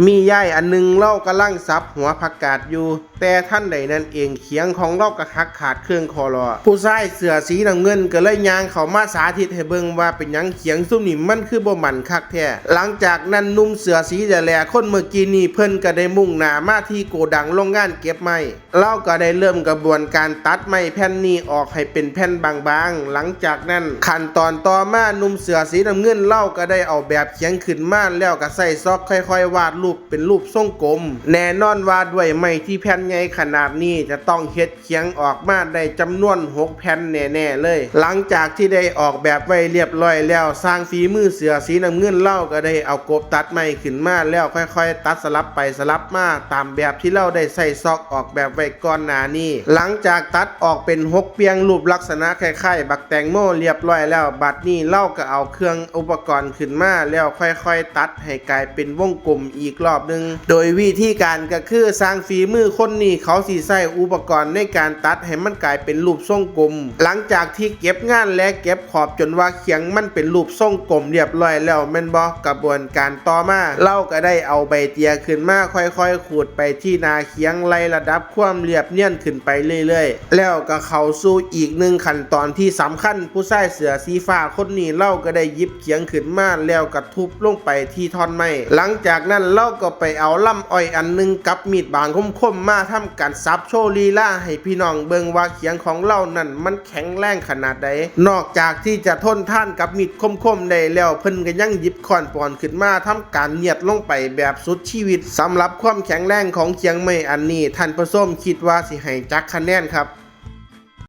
ມີຍາຍອັນໜຶ່ງລາວກຳລັງສັບຫົວຜັກກາດຢູ່ ແຕ່ທັນໃດນັ້ນເອງ ຂຽງຂອງລາວກໍຫັກຂາດເຄິ່ງຂໍ້ລໍ້. ຜູ້ຊາຍເສື້ອສີນ້ຳເງິນກໍເລີຍຍ່າງເຂົ້າມາສາທິດໃຫ້ເບິ່ງວ່າເປັນຫຍັງຂຽງຊຸມນີ້ມັນຄືບໍ່ໝັ້ນຄັກແທ້. ຫຼັງຈາກນັ້ນໜຸ່ມເສື້ອສີແຫຼ້ໆຄົນເມື່ອກີ້ນີ້ ເພິ່ນກໍໄດ້ມຸ່ງໜ້າມາທີ່ໂກດັງໂລງງານເກັບໄມ້. ລາວກໍໄດ້ເລີ່ມກະບວນການຕັດໄມ້ແຜ່ນນີ້ອອກໃຫ້ເປັນແຜ່ນບາງໆ. ຫຼັງຈາກນັ້ນ ຂັ້ນຕອນຕໍ່ມາ ໜຸ່ມເສື້ອສີນ້ຳເງິນລາວກໍໄດ້ເອົາແບບຂຽງຂຶ້ນມາ ແລ້ວກໍໃຊ້ຊ໋ອກຄ່ອຍໆວາດຮູບເປັນຮູບຊົງກົມ. ແນ່ນອນວ່າດ້ວຍໄມ້ທີ່ແຜ່ນໃຫຍ່ຂະໜາດນີ້ ຈະຕ້ອງເຮັດຂຽງອອກມາໄດ້ຈຳນວນຫົກແຜ່ນແນ່ໆເລີຍ. ຫຼັງຈາກທີ່ໄດ້ອອກແບບໄວ້ລຽບລ້ອຍແລ້ວ ຊ່າງຝີມືເສື້ອສີນ້ຳເງິນລາວກໍໄດ້ເອົາກົບຕັດໄມ້ຂຶ້ນມາ ແລ້ວຄ່ອຍໆຕັດສະຫຼັບໄປສະຫຼັບມາ ຕາມແບບທີ່ລາວໄດ້ໃຊ້ຊ໋ອກອອກແບບໄວ້ ກ່ອນໜ້ານີ້. ຫຼັງຈາກຕັດອອກເປັນຫົກປ່ຽງ ຮູບລັກສະນະຄ້າຍໆບັກແຕງໂມລຽບລ້ອຍແລ້ວ, ບັດນີ້ລາວກໍເອົາເຄື່ອງອຸປະກອນຂຶ້ນມາ ແລ້ວຄ່ອຍໆຕັດໃຫ້ກາຍເປັນວົງກົມອີກລອບໜຶ່ງ. ໂດຍວິທີການກໍຄື ຊ່າງຝີມືຄົນນີ້ເຂົາຊິໃຊ້ອຸປະກອນໃນການຕັດໃຫ້ມັນກາຍເປັນຮູບຊົງກົມ. ຫຼັງຈາກທີ່ເກັບງານ ແລະ ເກັບຂອບຈົນວ່າຂຽງມັນເປັນຮູບຊົງກົມລຽບລ້ອຍແລ້ວແມ່ນບໍ່? ກະບວນການຕໍ່ມາ ລາວກໍໄດ້ເອົາໃບເຕຍຂຶ້ນມາ ຄ່ອຍໆຂູດໄປທີ່ໜ້າ ຂຽງໄລ່ລະດັບຄວາມລຽບນຽນຂຶ້ນໄປເລື້ອຍໆ ແລ້ວກໍເຂົ້າສູ່ອີກໜຶ່ງຂັ້ນຕອນທີ່ສຳຄັນ. ຜູ້ຊາຍເສື້ອສີຟ້າຄົນນີ້ ລາວກໍໄດ້ຫຍິບຂຽງຂຶ້ນມາ ແລ້ວກໍທຸບລົງໄປທີ່ທ່ອນໄມ້. ຫຼັງຈາກນັ້ນ ລາວກໍໄປເອົາລຳອ້ອຍອັນໜຶ່ງກັບມີດບາງຄົມໆ ມາທຳການສັບໂຊລີລາໃຫ້ພີ່ນ້ອງເບິ່ງວ່າຂຽງຂອງລາວນັ້ນມັນແຂງແຮງຂະໜາດໃດ. ນອກຈາກທີ່ຈະທົນທານກັບມີດຄົມໆໄດ້ແລ້ວ ເພິ່ນກໍຍັງຫຍິບຄ້ອນປອນຂຶ້ນມາ ທຳການຫຍັດລົງໄປແບບສຸດຊີວິດ. ສຳລັບຄວາມແຂງແຮງຂອງຂຽງໄມ້ອັນນີ້ ທ່ານຜູ້ຊົມຄິດວ່າຊິໃຫ້ຈັກຄະແນນຄັບ?